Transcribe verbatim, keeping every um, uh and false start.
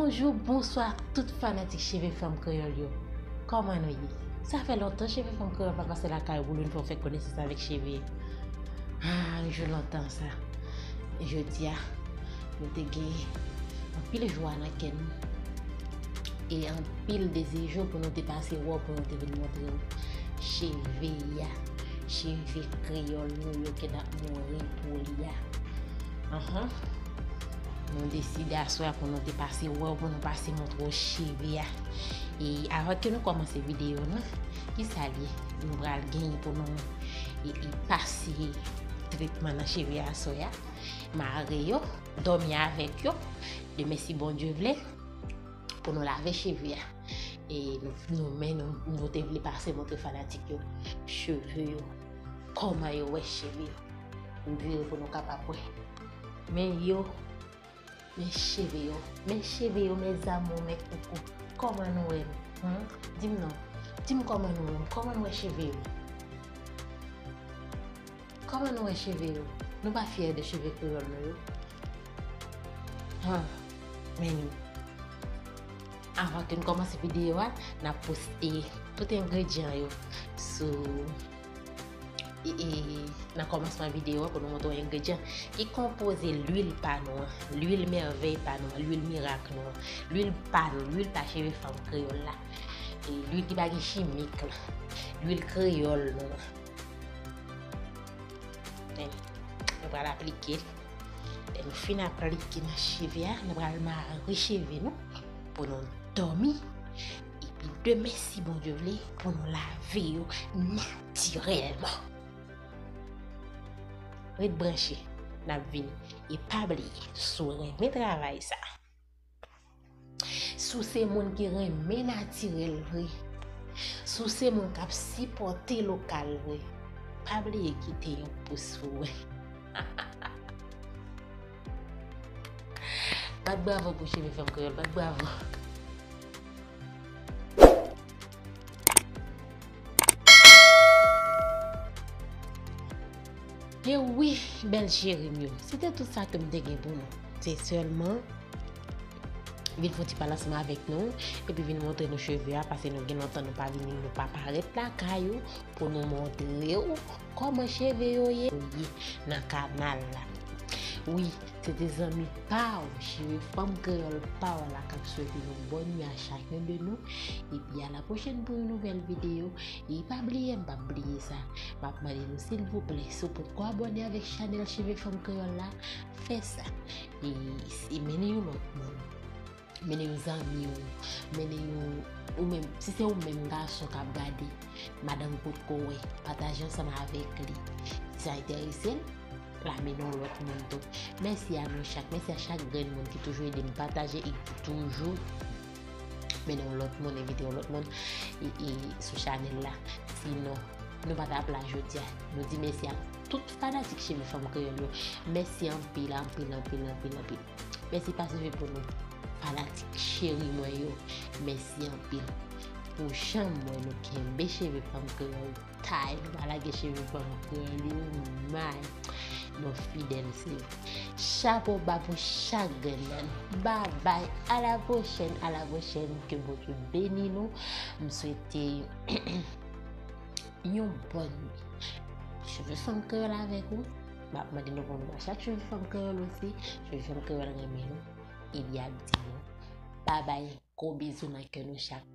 Bonjou, bonswa tout fanatik Cheve Fanm Kreyòl yo. Kòman nou ye? Sa fè lontan Cheve Fanm Kreyòl pa pase lakay ou pou nou fè konesans avèk cheve. Ah, yon jou lontan sa. Jodi a, nou te gen anpil jwa nan kè nou e anpil dezi jou pou nou te pase wè w, pou nou te vin montre w cheve a, cheve kreyòl nou yo ke n ap mouri pou li a. Anhan. Nou deside aswè a pou nou te pase wè w, pou nou pase montre w cheve a. E avan ke nou kòmanse videyo nan, ki sa l ye? Nou pral genyen pou nou e, e pase tretman nan cheve a aswè a. Mare yo, dòmi avèk yo. Demen si Bondye vle, pou nou lave cheve a. E nou, nou men nou, nou te vle pase montre fanatik yo cheve yo. Kòman yo wè cheve yo? M vire pou nou kapab wè. Men yo, men cheve yo, men cheve yo, mes amours, mes coucous. Kòman nou wè m? Hmm? Di m non. Di m kòman nou wè m? Kòman nou wè cheve yo? Kòman nou wè cheve yo? Nou pa fyè de cheve kreyòl nou yo? Han, men nou. Avan ke n kòmanse videyo a, n ap poste tout engredyan yo sou e, e, nan kòmansman videyo a pou nou montre w engredyan ki konpoze lwil pa nou an, lwil mèvèy pa nou an, lwil mirak nou an, lwil pa nou, lwil pa cheve fanm kreyòl la, e, lwil ki pa gen chimik la, lwil kreyòl nou an. Men, nou pral aplike l. Lè nou fin aplike nan cheve a, nou pral mare cheve nou pou nou dòmi. Epi demen, si Bondye vle, pou nou lave yo natirèlman. Ret branche, n ap vini. E pa bliye, si w renmen travay sa, si w se moun ki renmen natirèl vre, si w se moun k ap sipòte lokal vre, pa bliye kite yon pous pou mwen. Bat bravo pou Cheve Fanm Kreyòl, bat bravo. E wi, bèl cheri m yo, se te tout sa ke m te gen pou nou. Se sèlman vin fè yon ti pale ansanm avèk nou, epi vin montre nou cheve a, paske nou gen lontan nou pa vini, nou pa parèt lakay ou pou nou montre w kòman cheve yo ye nan kanal la. Wi, se te zanmi pa w, cheve fanm kreyòl pa w la k ap swete nou bòn nwi a chak youn de nou. Epi a la pwochèn pou yon nouvèl videyo. E pa bliye, m p ap bliye sa. M ap mande nou silvouplè, si w potko abòne avèk chanèl Cheve Fanm Kreyòl la, fè sa. E, e mennen yon lòt moun. Mennen yon zanmi w, mennen yon, ou menm, si se ou menm gason k ap gade, madanm potko wè, pataje ansanm avèk li. Si sa enterese l, l a mennen yon lòt moun tou. Mèsi a nou chak, mèsi a chak grenn moun ki toujou ede m pataje e ki toujou mennen yon lòt moun, envite yon lòt moun e, e sou chanèl la. Sinon, nou pa t ap la jodi a. Nou di mèsi a tout fanatik Cheve Fanm Kreyòl yo. Mèsi anpil, anpil, anpil, anpil, anpil. Mèsi pa swive pou nou, fanatik cheri mwen yo. Mèsi anpil pou jan mwen nou kenbe Cheve Fanm Kreyòl tay, nou pa lage Cheve Fanm Kreyòl yo may. Nou fidèl, se vre. Chapo ba pou chak grenn nan. Babay, a la pwochèn, a la pwochèn, ke Bondye beni nou. M swete yon bòn nwi. Cheve Fanm Kreyòl avèk ou. M ap mande nou pou nou ba chak Cheve Fanm Kreyòl osi. Cheve Fanm Kreyòl renmen nou. E li ap di nou babay, gwo bizou nan kè nou chak.